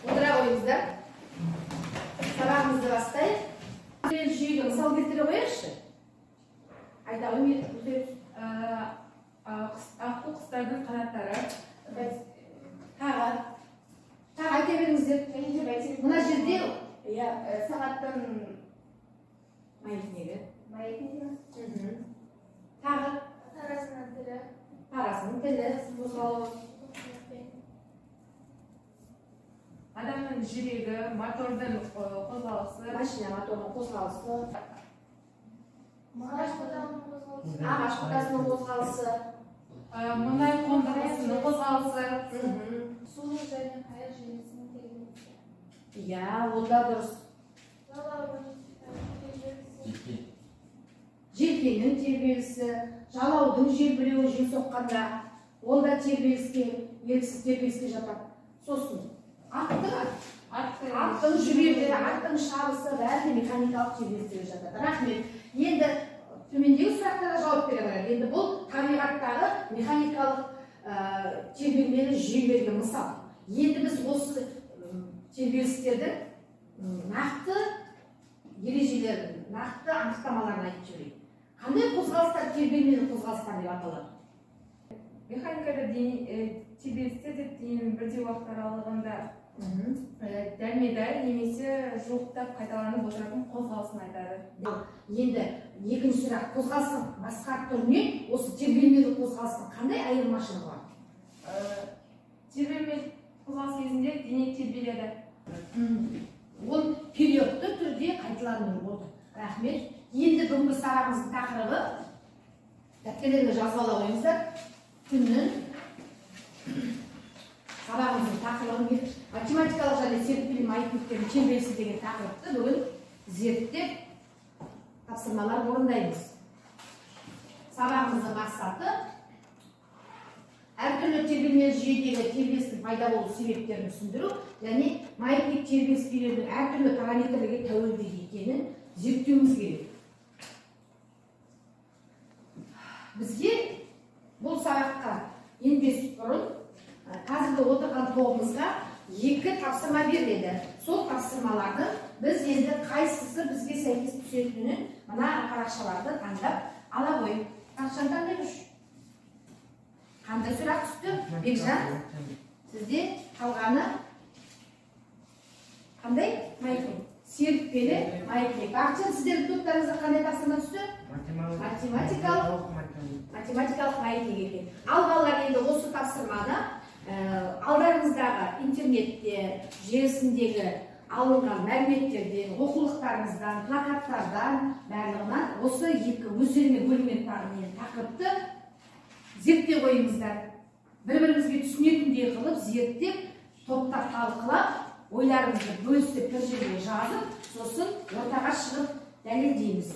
Отыра қойыңыздар. Сабағымызды бастайық. Жүйеге мысал келтіре қояйықшы. Айта қоймай. Аққу құстардың қанаттары. Тағы. Тағы айта беріңіздер. Мына жерде сағаттың маятнигі. Маятнигі. Тағы. Таразының тілі. Таразының тілі. Адамның жүрегі, мотордың қозғалысы. Машина моторының қозғалысы. Ағаш бұтасының қозғалысы. Ағаш бұтасының қозғалысы. Мұнай қондырғысының қозғалысы. Су және қайық желісінің тербелісі. Иә, ол да дұрыс. Желкеннің тербелісі, жалаудың желбіреуі жел соққанда, ол да тербеліске, еріксіз тербеліске жатады. Сосын аттың жүрегі, аттың шабысы бәрі де механикалық тербелістерге жатады. Рахмет. Енді төмендегі сұрақтарға жауап бере барайық. Енді бұл табиғаттағы механикалық тербелмелі жүйелерге мысал. Енді біз осы тербелістердің нақты ережелерін, нақты анықтамаларын айтып жіберейік. Қандай қозғалыстар тербелмелі қозғалыстар деп аталады? Механикада тербелістер деп дененің бірдей уақыт аралығында дәлме-дәл немесе жуықтап қайталанып отыратын қозғалысын айтады. Енді екінші сұрақ, қозғалыстың басқа түрінен осы тербелмелі қозғалыстың қандай айырмашылығы бар? Тербелмелі қозғалыс кезінде дене тербеледі. Ол периодты түрде қайталанып отыр. Рахмет. Енді бүгінгі сабағымыздың тақырыбы, дәптерлеріңізге жазып ала қойыңыздар. Күннің сабағымыздың тақырыбы математикалық және серіппелі маятниктердің тербелісі деген тақырыпты бүгін зерттеп тапсырмалар орындаймыз. Сабағымыздың мақсаты әртүрлі тербелмелі жүйедегі тербелістің пайда болу себептерін түсіндіру және маятник тербеліс периодының әртүрлі параметрлерге тәуелді екенін зерттеуіміз керек. Бізге бұл сабаққа енбес бұрын қазіргі отырған тобымызға екі тапсырма беріледі. Сол тапсырмаларды біз енді қайсысы бізге сәйкес түсетінін мына парақшаларды таңдап ала қойып. Парақшаны таңдаймыз. Қандай сұрақ түсті? Бекжан, сізде қалғаны қандай маятник? Серіппелі маятник. Бақытжан, сіздердің топтарыңызға қандай тапсырма түсті? Математикалық маятник екен. Ал балалар, енді осы тапсырманы алдарыңыздағы интернетте, желісіндегі алынған мәліметтерден, оқулықтарыңыздан, плакаттардан, барлығынан осы екі өздеріңе бөлінген тақырыпты зерттей қойыңыздар. Бір-бірімізге түсінетіндей қылып зерттеп, топта талқылап, ойларыңызды бөлісіп бір жерге жазып, сосын ортаға шығып дәлелдейміз.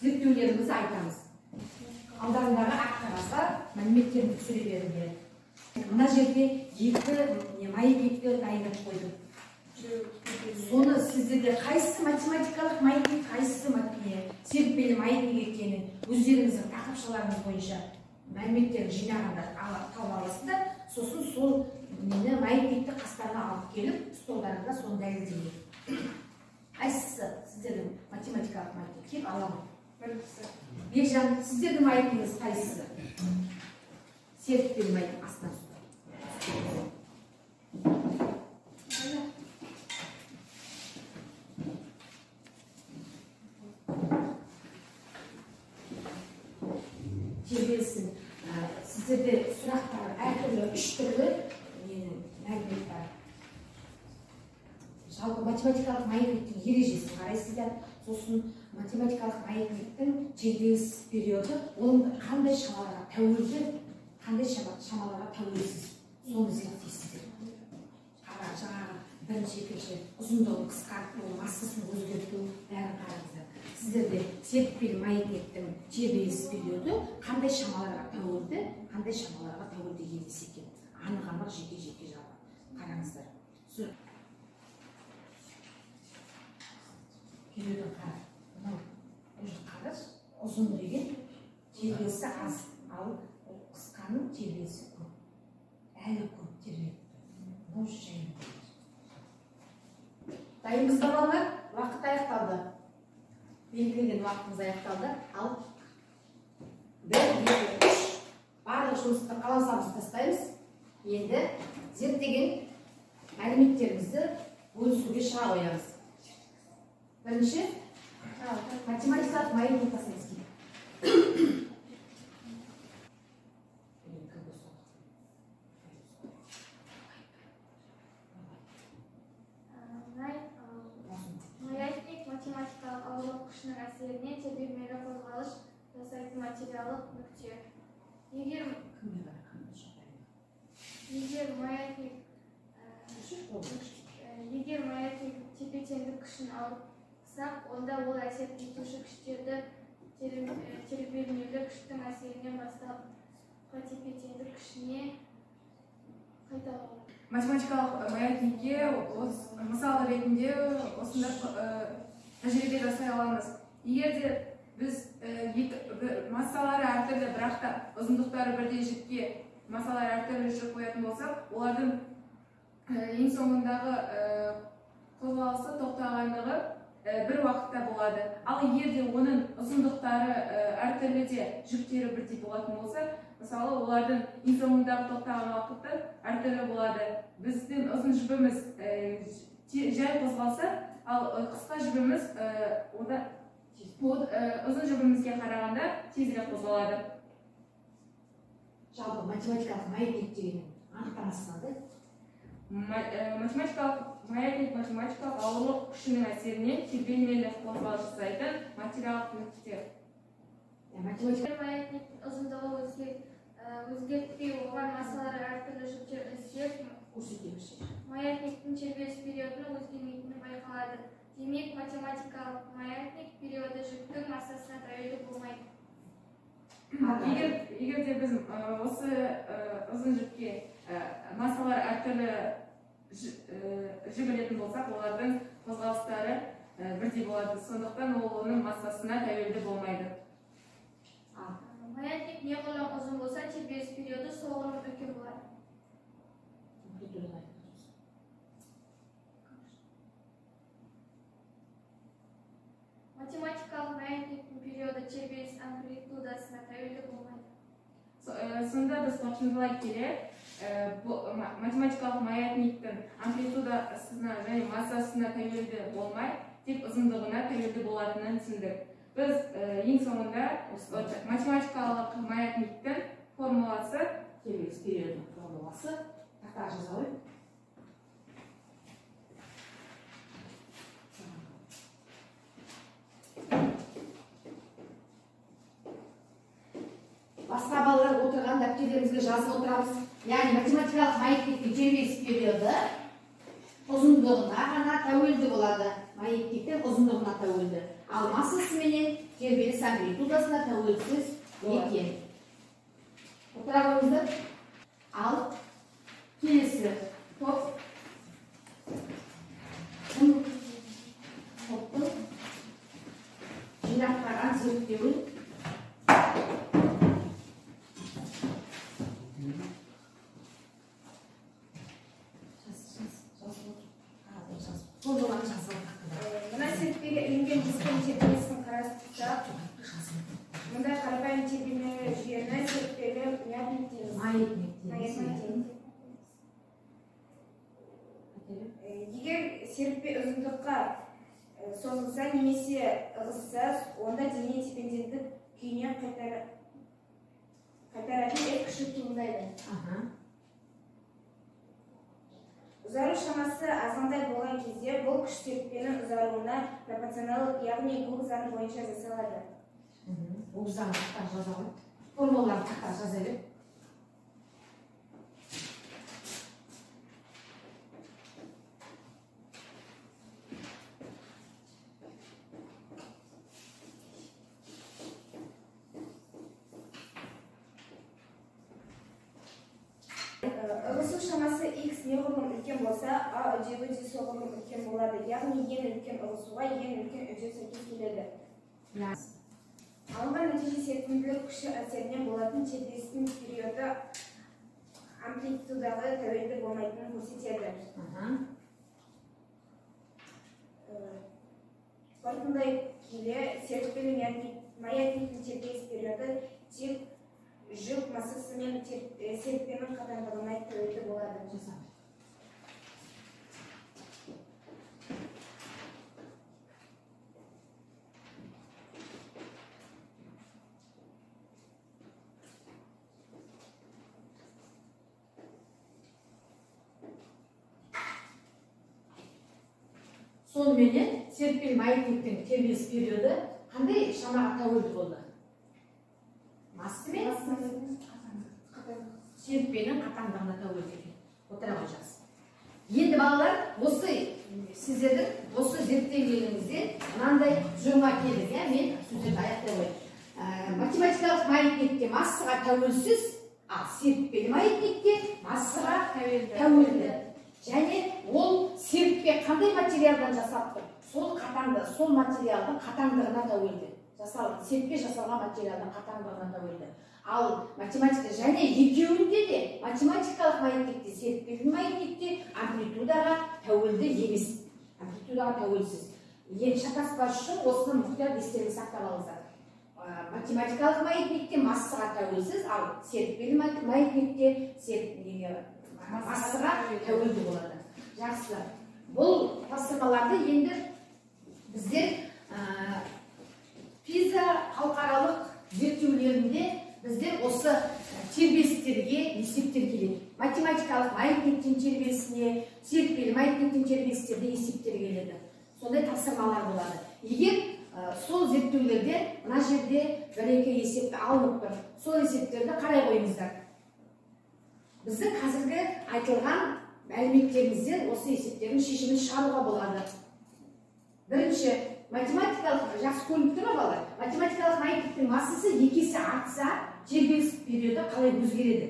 Зерттеулерімізді айтамыз. Алдарындағы ақ қағазға мәліметтерді түсіре беріңдер. Мына жерде екі маятникті дайындап қойдым. Соны сіздерде қайсысы математикалық маятник, қайсысы серіппелі маятник екенін өздеріңіздің тақырыпшаларыңыз бойынша мәліметтерді жинағанда тауып аласыздар. Сосын сол нені маятникті қастарына алып келіп, столдарында соны дәлелдеймін. Қайсысы сіздердің математикалық маятник? Кеп аламын. Біріншісі. Бекжан, сіздердің маятнигіңіз қайсысы? Серіппелі маятник астынан ұстау. Тербелісін. Сіздерде сұрақтар әртүрлі, үш түрлі мәлімет бар. Жалпы математикалық маятниктің ережесін қарайсыздар. Сосын математикалық маятниктің тербеліс периоды оның қандай шамаларға тәуелді, қандай шамаларға тәуелсіз, соны зерттейсіздер. Жаңағы бірінші, екінші ұзындығын қысқарту, массасын өзгерту бәрін қараңыздар. Сіздерде серіппелі маятниктің тербеліс периоды қандай шамаларға тәуелді, қандай шамаларға тәуелді емес екен. Анық-анық жеке-жеке қараңыздар. Периодын қара. Мынау уже қараш, ұзын деген тербелісі аз, ал қысқаның тербелісі көп. Әлі көп тербеліп. Дайынбыз ба, балалар? Уақыт аяқталды. Белгіленген уақытымыз аяқталды. Ал 1, 2, 3. Барлық жұмысты қаламсабыз тастаймыз. Енді зерттеген мәліметтерімізді бөлісуге шыға қоямыз. Бірінші, математикалық маятник тастаймыз. Маятник математикалық ауырлық күшінің әсерінен тербелмелі қозғалыс жасайтын материалдық нүкте. Егер маятник тепе-теңдік күшін алсақ, онда ол әсер етуші күштерді тербелмелі күштің әсерінен бастапқы тепе-теңдік күшіне қайталанады. Математикалық маятникке мысал ретінде осындай тәжірибе жасай аламыз. Егер де біз массалары әртүрлі, бірақ та ұзындықтары бірдей жіпке массалары әртүрлі жіп қоятын болсақ, олардың ең соңындағы қозғалысы тоқтағандығы бір уақытта болады. Ал егер де оның ұзындықтары әртүрлі де жүктері бірдей болатын болса, мысалы, олардың ең соңындағы тоқтаған уақыты әртүрлі болады. Біздің ұзын жібіміз жай қозғалса, ал қысқа жібіміз ұзын жібімізге қарағанда тезірек қозғалады. Жалпы математикалық маятник деген анықтамасы қандай? Математикалық маятник математикалық ауырлық күшінің әсерінен тербелмелі қозғалыс жасайтын материалдық нүкте. Маятниктің ұзындығы өзгертпей, оған массалары әртүрлі жүктер ілсек, маятниктің тербеліс периодының өзгермейтіні байқалады. Демек, математикалық маятник периоды жүктің массасына тәуелді болмайды. Егер де біз осы ұзын жіпке массалар әртүрлі жіп ілетін болсақ, олардың қозғалыстары бірдей болады. Сондықтан ол оның массасына тәуелді болмайды. Маятник неғұрлым ұзын болса, тербеліс периоды соғұрлым үлкен болады. Математикалық маятниктің периоды тербеліс амплитудасына тәуелді болмайды. Сонда біз қорытындылай келе, математикалық маятниктің амплитудасына және массасына тәуелді болмай, тек ұзындығына тәуелді болатынын түсіндік. Біз ең соңында математикалық маятниктің формуласы, тербеліс периодының формуласы, тақтаға жаза қойып. Басқа балалар отырған дәптерлерімізге жазып отырамыз. Яғни математикалық маятниктің тербеліс периоды ұзындығына ғана тәуелді болады. Маятниктің ұзындығына тәуелді. Ал массасы менен тербеліс амплитудасына тәуелсіз екен. Отыра қойыңыздар. Ал келесі топ. Топтың жинақтаған зерттеуін Мына серіппеге ілінген дискінің тербелісін қарастырсақ, мұндай қарапайым тербелмелі жүйені серіппелі маятник дейміз. Егер серіппе ұзындыққа созылса немесе ығысса, онда дене тепе-теңдік күйіне қайтаратын F күші туындайды. Ұзару шамасы азғантай болған кезде бұл күш серіппенің ұзаруына пропорционал, яғни Гук заңы бойынша жасалады. Гук заңы тақтаға жаза ғой. Формулаларын тақтаға жаза бер. Ығысу шамасы x неғұрлым үлкен болса, а үдеуі де соғұрлым үлкен болады, яғни ең үлкен ығысуға ең үлкен үдеу сәйкес келеді. Алынған нәтиже серпімділік күші әсерінен болатын тербелістің периоды амплитудаға тәуелді болмайтынын көрсетеді. Қорытындылай келе, серіппелі маятниктің тербеліс периоды тек жүк массасы мен серіппенің қатаңдығына тәуелді болады. Соныменен серіппелі маятниктің тербеліс периоды қандай шамаға тәуелді болды? Массы мен серіппенің қатаңдығына тәуелді екен. Отыра ғой, жақсы. Енді балалар, осы сіздердің осы зерттегеніңізден мынандай тұжырымға келдік, иә? Мен сөздерді аяқтай қояйын. Математикалық маятникте массаға тәуелсіз, ал серіппелі маятникте массаға тәуелді. Және ол серіппе қандай материалдан жасалып тұр? Сол қатаңды, сол материалдың қатаңдығына тәуелді. Серіппе жасалған материалдың қатаңдығына тәуелді. Ал математика және екеуінде де математикалық маятникте, серіппелі маятникте амплитудаға тәуелді емес. Амплитудаға тәуелсіз. Енді шатаспас үшін осыны мұқият естеріңізде сақтап алыңыздар. Математикалық маятникте массаға тәуелсіз, ал серіппелі маятникте массаға тәуелді болады. Жақсы. Бұл тапсырмаларды енді біздер ПИЗа халықаралық зерттеулерінде біздер осы тербелістерге есептер келеді. Математикалық маятниктің тербелісіне, серіппелі маятниктің тербелістеріне есептер келеді. Сондай тапсырмалар болады. Егер сол зерттеулерде мына жерде бір-екі есепті алынып тұр, сол есептерді қарай қойыңыздар. Біздің қазіргі айтылған мәліметтерімізден осы есептердің шешімін шығаруға болады. Бірінші, математикалық, жақсы көрініп тұр ма балалар? Математикалық маятниктің массасы екі есе артса, тербеліс периоды қалай өзгереді?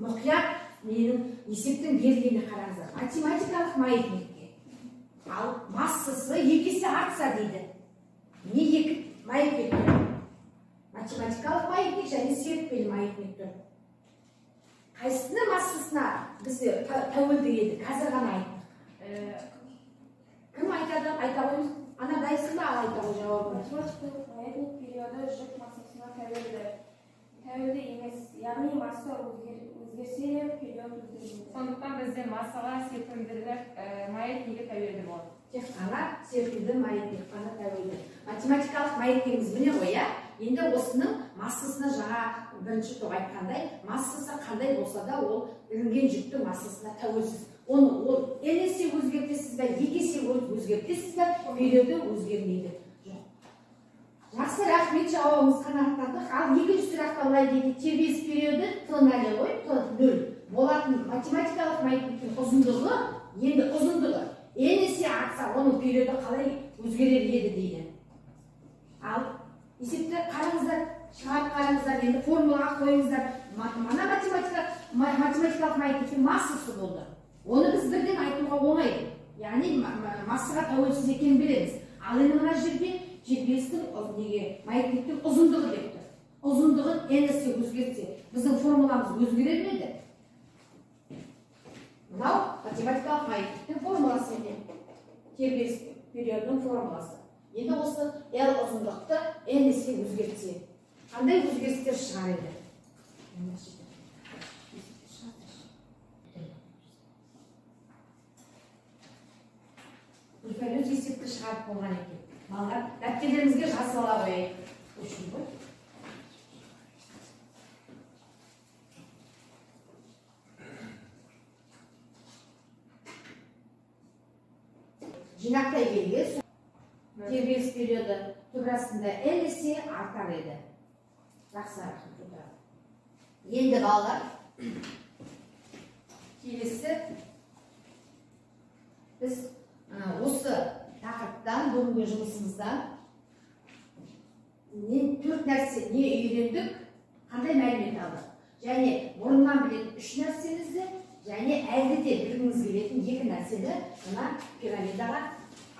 Мұқият менің есептің берілгеніне қараңыздар. Математикалық маятникке ал массасы екі есе артса дейді. Не екі маятник тұр? Математикалық маятник және серіппелі маятник тұр. Қайсысының массасына біз тәуелді еді? Қазір ғана айттық. Кім айтады? Айта қойыңыз. Ана дайсың ба? Ал айта қой жауабын. Математикалық маятник периоды жүк массасына тәуелді. Тәуелді емес, яғни масса өзгерсе де период өзгермейді. Сондықтан бізде массаға серпімділік маятнигі тәуелді болады. Тек қана серпімді маятник қана тәуелді. Математикалық маятнигіміз міне ғой, иә? Енді осының массасына жаңа бірінші топ айтқандай, массасы қандай болса да ол ілінген жүктің массасына тәуелсіз. Оны ол n есе өзгертесіз бе, екі есе өзгертесіз бе, периоды өзгермейді. Жоқ. Жақсы, рахмет, жауабыңыз қанағаттандық. Ал екінші сұрақта былай дейді, тербеліс периоды т нөл ғой, т нөл болатын математикалық маятниктің ұзындығы, енді ұзындығы n есе артса, оның периоды қалай өзгерер еді дейді. Ал есепті қараңыздар, шығарып қараңыздар, енді формулаға қойыңыздар. Мына математикалық маятниктің массасы болды. Оны біз бірден айтуға оңай. Яғни массаға тәуелсіз екенін білеміз. Ал енді мына жерде тербелістің маятниктің ұзындығы деп тұр. Ұзындығын n есе өзгертсе, біздің формуламыз өзгерер ме еді? Мынау математикалық маятниктің формуласы екен. Тербеліс периодының формуласы. Енді осы L ұзындықты n есе өзгертсе, қандай өзгерістер шығар еді? Гүлфән өз есепті шығарып болған екен. Балалар, дәптерлерімізге жазып ала қояйық. Өшіріп қой. Жинақтай келген тербеліс периоды түбір астында n есе артар еді. Жақсы, рахмет. Енді балалар, келесі біз осы тақырыптан, бүгінгі жұмысымыздан төрт нәрсе не үйрендік, қандай мәлімет алдық? Және бұрыннан білетін үш нәрсемізді, және әлі де білгіңіз келетін екі нәрсені мына пирамидаға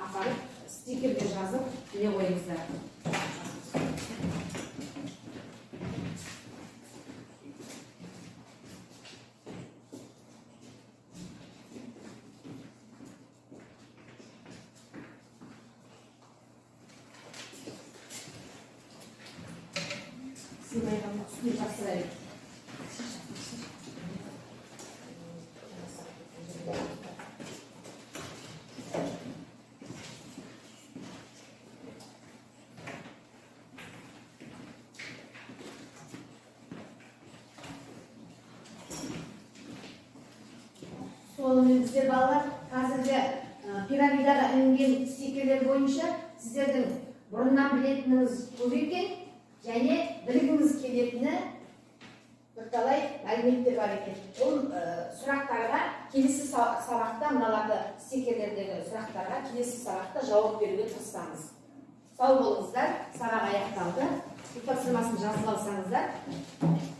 апарып стикерге жазып іле қойыңыздар. Сыймайғанның үстіне жапсыра бер. Сонымен біздер балалар қазіргі пирамидаға ілінген стикерлер бойынша сіздердің бұрыннан білетініңіз көп екен және білгіңіз келетіні бірталай мәліметтер бар екен. Ол сұрақтарға келесі сабақта, мыналарды стикерлердегі сұрақтарға келесі сабақта жауап беруге тырысамыз. Сау болыңыздар, сабақ аяқталды. Тапсырмасын жазып алсаңыздар.